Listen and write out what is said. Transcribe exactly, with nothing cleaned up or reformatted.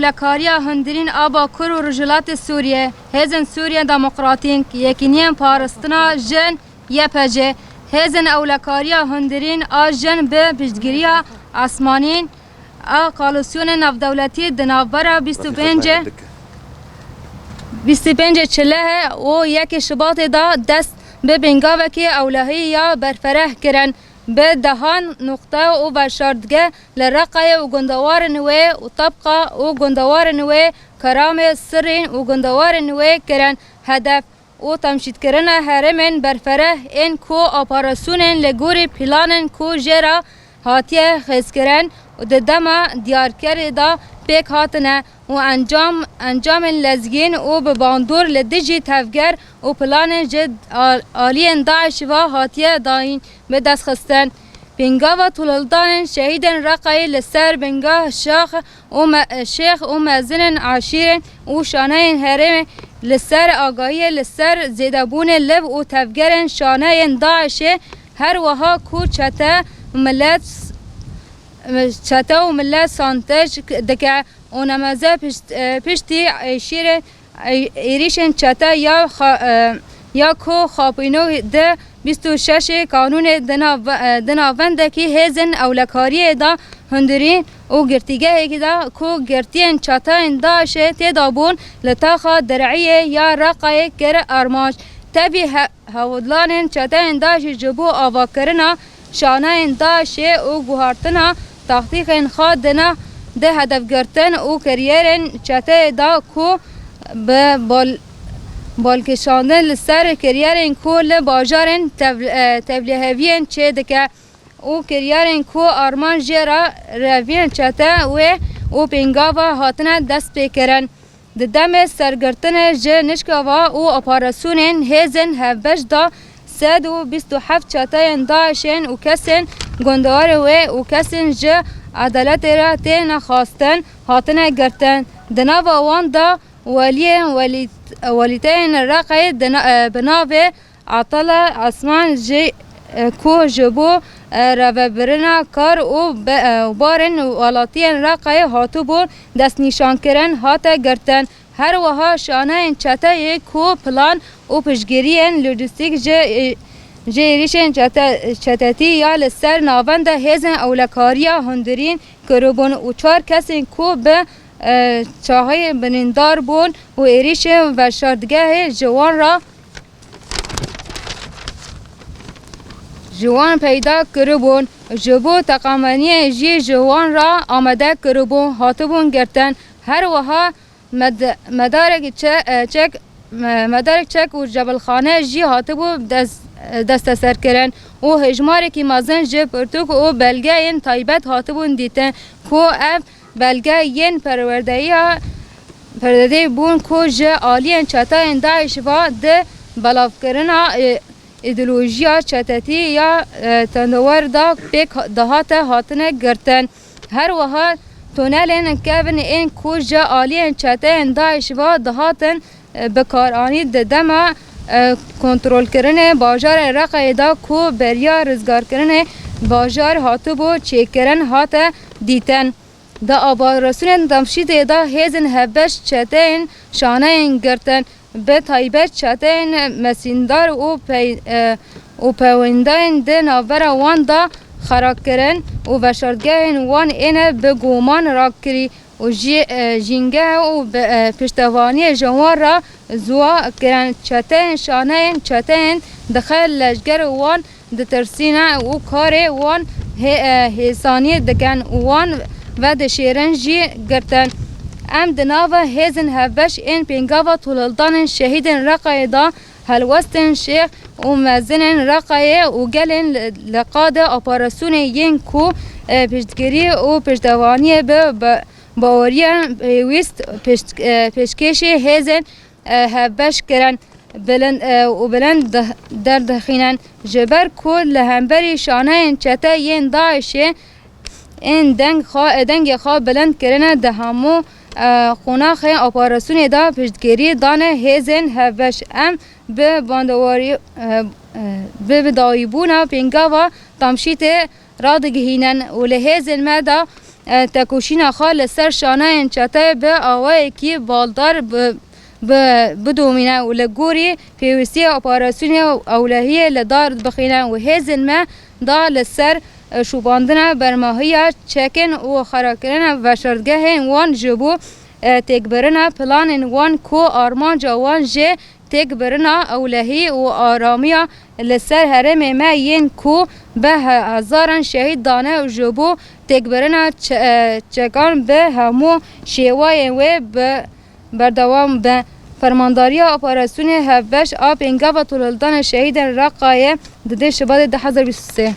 Ewlekariya Hundirîn a Bakur û Rojhilatê Sûriyê, Hêzên Sûriya Demokratîk, Yekîniyên Parastina Jin, Y P J, Hêzên Ewlekariya Hundirîn a Jin bi piştgiriya Esmanîn a Koalîsyonê Navdewletî di navbera bîst û pêncê, bîst û pêncê Çilehê û yekê Şibatê de dest bi pêngavekî ewlehî ya berfereh kirin. Bi dehan nuqte û veşartgeh li Reqayê û gundewarên wê û Tebqa û gundewarên wê, Keramê, Sirîn û gundewarên wê kirin hedef û temşîtkirina herêmên berfereh ên ku operasyonên li gorî planên ku jê re hatiye hêzkirin û di dema diyarkerê de pêk hatine û encam, encamên lezgîn û bi bandor li dijî tevger û planên ji al-, aliyên DAIŞ ve hatiye dayîn bi dest xistin. Pêngava tolhildanên şehîdên Reqayê li ser binga Şax û me-, şêx û mezinên eşîrên û şaneyên herêmê li ser agahiyê li ser zêdebûnê liv û tevgerên şaneyên DAIŞê, her wiha ku çete milet, çete û milet santej dike û nemeze pişt-, piştî eşîrên ê-, êrîşên çete ya xa-, e, ya ku xapîno di bîst û şeş Kanûnê di nav-, e, di navendekî hêzên ewlekariyê de hundirîn û girtîgehekî de ku girtiyên çeteyên DAIŞê tê de bûn, li taxa Dir'iyê ya Reqayê kir armanc. Tevî he-, hewldanên çeteyên DAIŞê ji bo avakirina şaneyên DAIŞê û guhartina taktîkên xwe di na-, di hedefgirtin û kariyerên çeteyê de ku bi bal-, balkişandin li ser kariyerên ku li bajarên tev-, e, tevliheviyên çêdike û kariyerên ku armanc jê re reviyên çete wê û pêngava hatine destpêkirin. Di demê sergirtinê ji nişka ve û operasyonên hêzên hevbeş de sed û bîst û heft çeteyên DAIŞên û kesên gundewarê wê û kesên ji edaletê re têne xwestin hatine girtin. Di nava wan de weliyên welît-, welîteyên Reqeyê di na-, e, bi navê Atala Esman jî, e, ku ji bo, e, rêvebirina kar û be-, e, û barên welatiyên Reqayê hatibûn destnîşankirin, hate girtin. Her wiha şaneyên çeteyê ku plan û piştgiriyên lojîstîk ji, e, ji êrîşên çete-, çetetî ya li ser navenda hêzên ewlekariya hundirîn kiribûn û çar kesên ku bi, e, çaxê birîndar bûn û êrîşên veşartgehê ji wan re ji wan peyda kiribûn, ji bo teqemeniyê jî ji wan re amade kiribûn, hatibûn girtin. Her wiha med-, medarek çe-, e, çek, me-, medarek çek û cebilxane jî hatibû des-, e, desteserkirin û hejmarekî mezin ji pirtûk û belgeyên taybet hatibûn dîtin ku ev belge yên perwerdeyiya perdedê bûn ku ji aliyên çetayên DAIŞ ve di belavkirina, e, îdeolojiya çetetî ya, e, tendewar de pêk dihate hatine girtin. Her wiha tunelên kevin ên ku ji aliyên çeteyên DAIŞ ve dihatin, e, bikaranî di dema, e, kontrolkirinê bajarê Reqayê de ku beriya rizgarkirinê bajar hatibû çêkirin hate dîtin. Di operasyonên Demşîdê de hêzên hevbeş çeteyên şaneyên girtin, bi taybet çeteyên mesîndar û pey-, e, û peywendayan di navbera wan de xera kirin û veşartgehên wan êne bi guman rakirî û jî, e, jîngeh û bi, e, piştevaniyê ji wan re ziwa kirin. Çeteyên şaneyên çeteyên dixe leşger wan ditirsîne û karê wan hê-, e, hêsaniyê dikin û wan vedişêrin jî girtin. Em di nava hêzên hevbeş ên pêngava tolhildanên şehîdên Reqayê de helwestên şêx û mezinên Reqayê û gelên li, li qadê operasyonê yên ku, e, piştgirî û piştevaniyê bi, bi baweriya pêwîst pêşt-, e, pêşkêşî hêzên, e, hevbeş kirin bilind, e, û bilind de-, derdixînin. Ji ber ku li hemberî şaneyên çete yên DAIŞê ên deng xwe, dengê xwe bilind kirine, di hemû, e, qonaxên operasyonê de piştgirî dane hêzên hevbeş. Em bi bandewarî, e, e, bi, bi dawîbûna pêngava Tamşîtê radigihînin û li hêzên me de e, tekoşîna xwe li ser şaneyên çeteyê bi awayekî baldar bi, bi, bidomîne û li gorî pêwîstiyê operasyonê ewlehiyê li dar bixîne û hêzên me da li ser, e, şopandina bermahiya çekên û xerakirina veşartgehên wan ji bo, e, têkbirina planên wan ku armanca wan jê têkbirina ewlehî û aramiya li ser herêmê me yên ku bi he-, hezaran şehîd dane û ji bo têkbirina çe-, e, çekan bi hemû şêwayên wê bi berdewam be. Fermandariya operasyonê hevbeş a pêngava tolhildanê şehîdên Reqayê di deh Şubatê du hezar bîst û sê.